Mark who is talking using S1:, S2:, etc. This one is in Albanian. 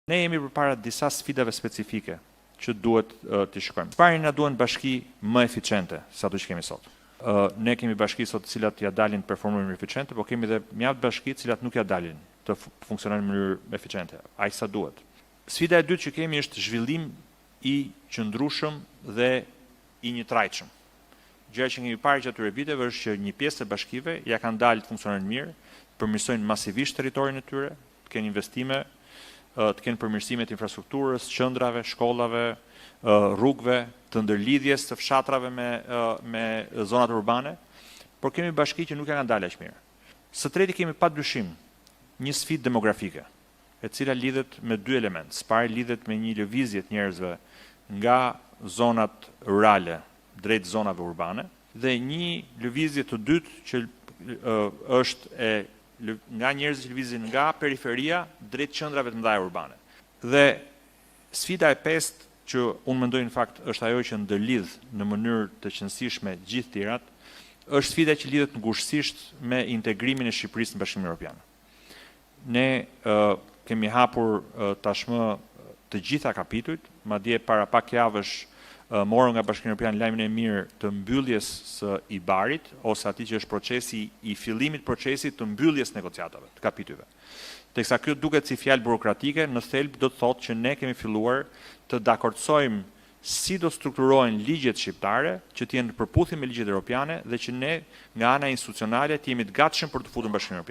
S1: Ne jemi përpara disa sfidave specifike që duhet t'i shikojmë. Së pari, na duhen bashki më eficiente se ato që kemi sot. Ne kemi bashki sot të cilat ja dalin të performojnë më eficiente, por kemi edhe mjaft bashki të cilat nuk ja dalin të funksionojnë në mënyrë eficiente, aq sa duhet. Sfida e dytë që kemi është zhvillim i qëndrueshëm dhe i njëtrajtshëm. Gjëja që kemi parë gjatë këtyre viteve është që një pjesë e bashkive ja kanë dalë të funksionojnë mirë, të përmirësojnë masivisht territorin e tyre, të kenë investime, të kenë përmirësime të infrastrukturës, qendrave, shkollave, rrugëve, të ndërlidhjes të fshatrave me zonat urbane, por kemi bashki që nuk ja kanë dalë aq mirë. Së treti, kemi padyshim një sfidë demografike, e cila lidhet me dy elemente. Së pari, lidhet me një lëvizje të njerëzve nga zonat rurale drejt zonave urbane dhe një lëvizje të dytë që është e nga njerëzit që lëvizin nga periferia drejt qendrave të mëdha urbane. Dhe sfida e pestë, që unë mendoj në fakt është ajo që ndërlidh në mënyrë të qenësishme gjithë tjerat, është sfida që lidhet ngushtësisht me integrimin e Shqipërisë në Bashkimin Evropian. Ne kemi hapur tashmë të gjitha kapitujt, madje para pak javësh morëm nga Bashkimi Evropian lajmin e mirë të mbylljes së IBAR-it, ose atij që është procesi i fillimit procesit të mbylljes negociatave, të kapitujve. Teksa kjo duket si fjalë burokratike, në thelb do të thotë që ne kemi filluar të dakordsojmë si do strukturohen ligjet shqiptare, që të jenë në përputhje me ligjet europiane dhe që ne nga ana institucionale të jemi të gatshëm për të futur në Bashkimin Evropian.